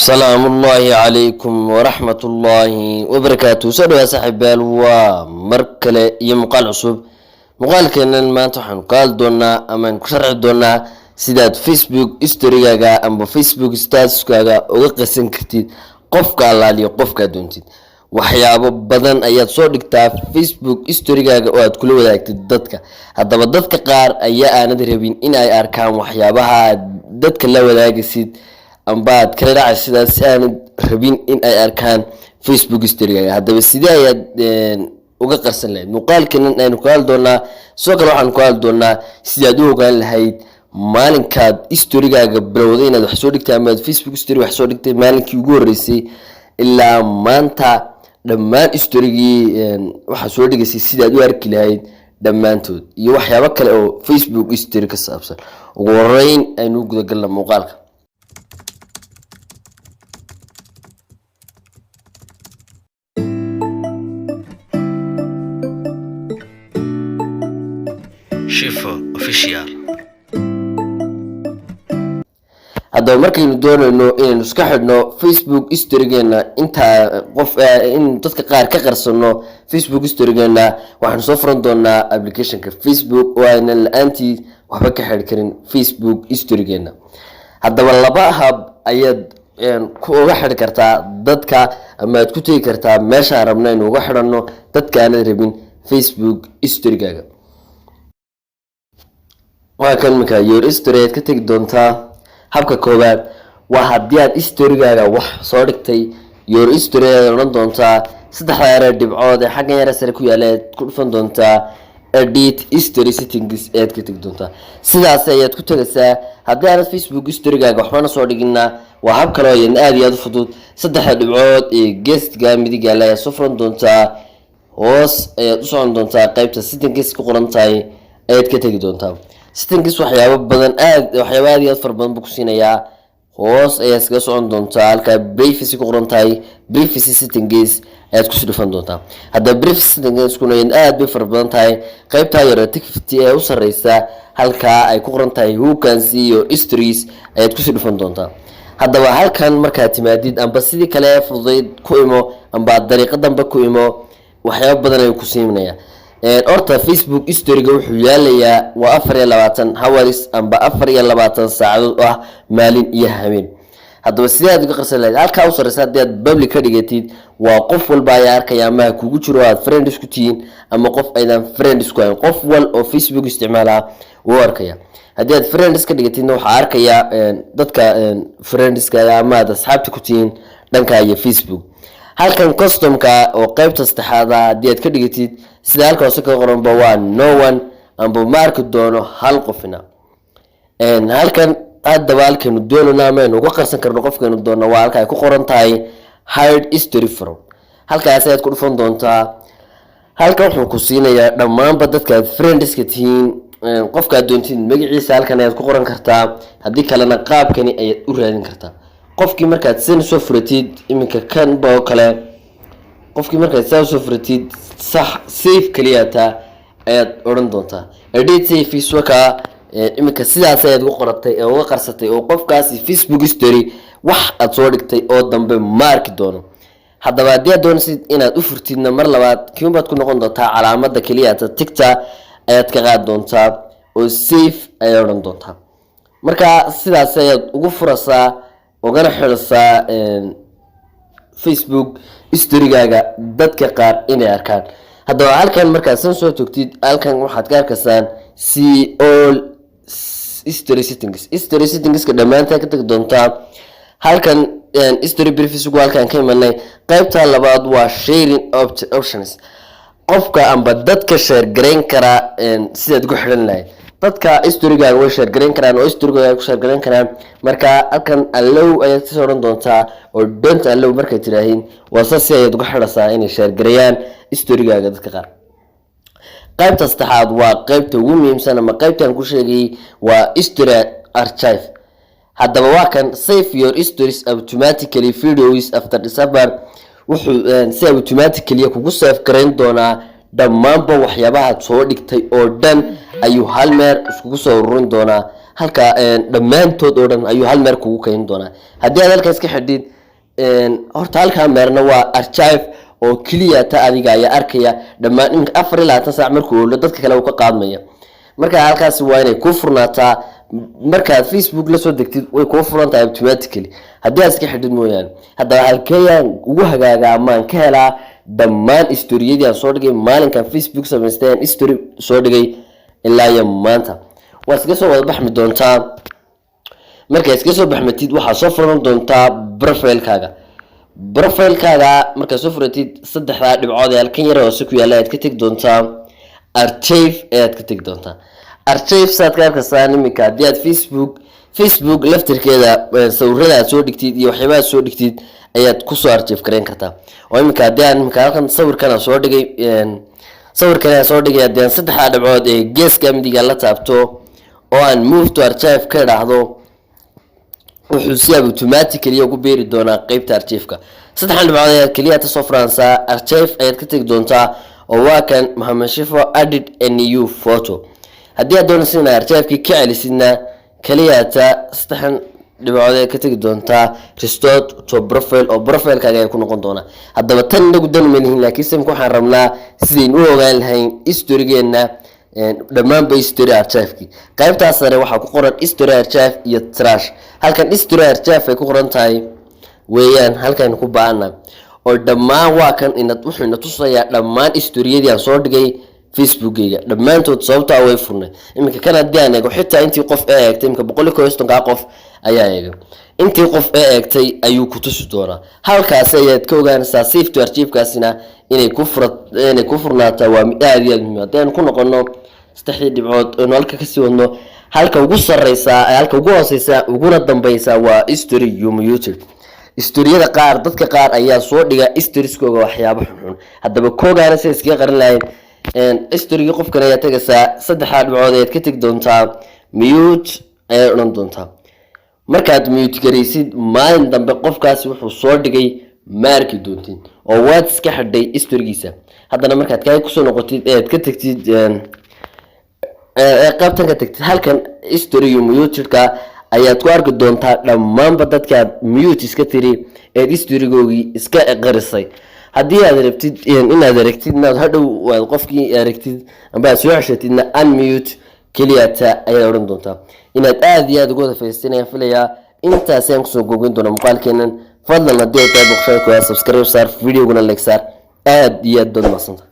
Salaamullaahi calaykum waraxmatullaahi wabarakaatu. Soo dhawaa, saaxiibayaal, waa mar kale iyo muuqaal cusub. Muuqaalkeennan maanta waxaanu ka hadli doonaa ama aynu ku sharxi doonaa sidaad Facebook storygaaga amba Facebook statuskaaga uga qasan kartid qofka allaaliyo qofkaad doontid. Waxyaabo badan ayaad soo dhigtaa Facebook storygaaga oo aad kula wadaagtid dadka. Haddaba dadka qaar ayaa aanad rabin in ay arkaan waxyaabaha aad dadka la wadaagaysid amba aad kala dhacay, sidaas si aanad rabin in ay arkaan Facebook storygaaga. Haddaba sidee ayaad uga qarsan lahayd? Muuqaalkanan aynu ku hadli doonaa. Sidoo kale waxaanu ku hadli doonaa sidaad u ogaan lahayd maalinkaad storygaaga bilowday inaad wax soo dhigtay ama aad Facebook story wax soo dhigtay, maalinkii ugu horreysay ilaa maanta dhammaan storygii waxaa soo dhigaysay sidaad u arki lahayd dhammaantood, iyo waxyaabo kale oo Facebook story ka saabsan. Ugu horeyn aynu gudagalna muuqaalka. Shifo Official. Haddaba markaynu doonayno inaynu iska xidhno Facebook storygeena, intaa qof in dadka qaar ka qarsano Facebook storygeena, waxaanu soo furan doonaa applicationka Facebook oo aynan la-aantii waxba ka xidhi karin Facebook storygeena. Haddaba laba hab ayaad ku uga xidhi kartaa dadka ama aad ku tegi kartaa meeshaan rabno aynu uga xidhanno dadka aanad rabin Facebook storygaaga. Waa kan iminka your story ayaad ka tegi doontaa. Habka koowaad waa haddii aad storygaaga wax soo dhigtay, your story ayaad odhan doontaa, saddexda yare dhibcood ee xaggan yare sare ku yaala ayaad ku dhufan doontaa, edit story settings ayaad ka tegi doontaa, sidaas ayaad ku tegaysaa. Haddii aanad Facebook storygaaga waxbana soo dhigina, waa hab kale oo iyadna aada iyo aada u fudud. Saddexda dhibcood ee geeska midig yaalla ayaad soo furan doontaa, hoos ayaad u socon doontaa, qeybta settings ku qoran tahay ayaad ka tegi doontaa. Settings waxyaabo badan, aad waxyaabo aad iyo aad fara badan buu ku siinayaa. Hoos ayaad iskaga socon doontaa, halkaa privacy ku qoran tahay, privacy settings ayaad kusii dhufan doontaa. Haddaba privacy settingskuna aad bay fara badan tahay. Qeybtaa yare activity ee u sareysa, halkaa ay ku qoran tahay who can see your stories ayaad kusii dhufan doontaa. Haddaba halkan markaad timaadid, amba sidii kale fududayd ku imo amba dariiqadanba ku imo, waxyaabo badan ayuu ku siinaya. Horta Facebook storyga wuxuu yaalayaa waa 24 hours amba 24 saacadood oo ah maalin iyo habeen. Haddaba sidee aad uga qarsan lahayd? Halkaa u sareysa haddii aad public ka dhigatid, waa qof walba ayaa arkaya, ama ha kugu jiro aad friend isku tihiin ama qof aydan friend isku hayn, qof wal oo Facebook isticmaalaa wuu arkaya. Haddii aad friends ka dhigatidna, waxaa arkaya dadka friendskaaga ama aad asxaabta ku tihiin dhanka iyo Facebook. Halkan customka oo qeybta saddexaada haddii aad ka dhigatid, sida halka hoose ka qoranba, waa no one amba ma arki doono hal qofina. Halkan haddaba halkaynu doonayno ama aynu uga qarsan karno qofkaynu doonno waa halka ay ku qoran tahay hide story from. Halkaas ayaad ku dhufan doontaa. Halkan wuxuu ku siinayaa dhammaanba dadka aad friendska tihiin. Qofkaad doontid magaciisa halkan ayaad ku qoran kartaa, haddii kalena qaabkani ayaad u raadin kartaa. Qofkii markaad sin soo furatid, iminka kanba oo kale, qofkii markaad saa usoo furatid, sax save kaliyataa ayaad odhan doontaa, edit saves wakaa. Iminka sidaas ayaad uga qoratay ee uga qarsatay oo qofkaasi Facebook story wax aad soo dhigtay oo dambe ma arki doono. Haddaba haddii aad doonaysid inaad u furtidna, mar labaad kiunbaad ku noqon doontaa, calaamada keliyata tickta ayaad ka qaadi doontaa oo save ayaad odhan doontaa. Marka sidaas ayaad ugu furasaa ugana xidhasaa Facebook storygaaga dadka qaar inay arkaan. Haddaba halkan markaad san soo togtid, halkan waxaad ka arkaysaan see all story settings. Story settingska dhammaantaa ka tagi doontaa. Halkan story privacygu halkan ka imanay. Qaybta labaad waa sharing options, qofka amba dadka share garayn karaa sidaad ku xidhan lahayd. Dadka storygaaga way share garayn karaan oo storygaaga ku share garayn karaan. Marka halkan allow ayaad kasoo odhan doontaa oo don't allow markaad tiraahiin, waa saas si ayaad uga xidhasaa inay share gareeyaan storygaaga dadka qaar. Qaybta saddexaad waa qaybta ugu muhiimsan ama qaybtan ku sheegay, waa story archive. Haddaba waa kan save your stories automatically videos after discover. Wuxuu si automatically kugu save garayn doonaa dhammaanba waxyaabahaad soo dhigtay oo dhan ayuu hal meer iskugu soo ururin doonaa. Halka dhammaantood oo dhan ayuu hal meer kugu kayn doonaa haddii aad halkaas ka xidhid. Horta halkaa meerna waa archive oo keliya ta adiga ayaa arkaya dhammaan. Iminka 24 saac markuu oolo, dadka kale uu ka qaadmaya. Marka halkaasi waa inay kuu furnaataa. Markaad Facebook lasoo degtid, way kuu furan tahay automatically haddii aad iska xidhid mooyaane. Haddaba halkeeyaan ugu hagaaga amaan ka helaa dhammaan storyyadii aan soo dhigay maalinkan Facebook samaystay, aan story soo dhigay ilaa iyo maanta? Waa iska soo wada baxmi doontaa. Markaa iska soo baxmatid, waxaad soo furan doontaa profilekaaga. Profilekaaga markaad soo furatid, saddexdaa dhibcood ee halkan yar hoose ku yaalla ayaad ka tegi doontaa, archive ayaad ka tegi doontaa. Archive saad ka arkaysaan iminka, haddii aad Facebook laftirkeeda sawirada aad soo dhigtid iyo waxyaabaha aad soo dhigtid ayaad kusoo archive gareyn kartaa. Oo iminka haddii aan iminka halkan sawirkan aan soo dhigay, sawirkan aan soo dhigay, haddii aan saddexdaa dhibcood ee geeska midiga la taabto oo aan move to archive ka idhaahdo, wuxuu si automatically ugu beeri doonaa qeybta archive-ka. Saddexdan dhibcood ayaad keliya kasoo furansaa, archive ayaad ka tegi doontaa, oo waa kan Maxamed Shifo added a new photo. Haddii aad doonaysa inaad archive-kii ka celisidna, keliyaata saddexdan dhibcood ayaad ka tegi doontaa, restore to profile, oo profilekaaga ayaa ku noqon doonaa. Haddaba tan inagu dan uma lihin, laakiin simka waxaan rabnaa sidaynu u ogaan lahayn storygeenna dhammaanba story archive-kii. Qaybtaas sare waxaa ku qoran story archive iyo trash. Halkan story archive ay ku qoran tahay weeyaan halkan ku baahana, oo dhammaan waa kan ina wuxuu ina tusayaa dhammaan storyyadii aan soo dhigay Facebookgayga dhammaantood, sababtaa way furnay. Iminka kan haddii aan eego, xitaa intii qof ee eegtay, iminka 151-kaa qof ayaa eegay, intii qof ee eegtay ayuu ku tusi doonaa. Halkaasi ayaad ka ogaanaysaa. Save to archive-kaasina inay ku furnaataa waa mid aada iyo aada muhiim. Haddii aan ku noqono saddexdii dhibcood oonu halka kasii wadno, halka ugu sareysaa, halka ugu hooseysa uguna dambeysa waa story you muted. Storyyada qaar, dadka qaar ayaa soo dhiga storieskooga waxyaabo xunxun. Haddaba koogaana sida iskaga qarin lahayn storygii qofkan ayaa tegaysaa, saddexdaa dhibcood ayaad ka tegi doontaa, mute ayaad odhan doontaa. Markaad mute garaysid, maalin dambe qofkaasi wuxuu soo dhigay ma arki doontid, oo waad iska xidhay storygiisa. Haddana markaad kaa kusoo noqotid ead ka tegtid, ee qaybtan ka tagtid, halkan story mutedka ayaad ku arki doontaa dhammaanba dadkaad mute iska tiri eed storygoogii iska qarisay. Haddii aad rabtid inaad aragtid, inaad hadhow aad qofkii aragtid amba aad soo ceshatidna, unmute keliyata ayaad odhan doontaa. Inaad aada iyo aada uga wada faiistanayaan filayaa. Intaasi aan kusoo gogoyn doona muuqaalkeenan. Fadlan haddii ay tahay boqoshada koowaad, subscribe saar, videoguna like saar. Aad iyo aad baad mahadsanta.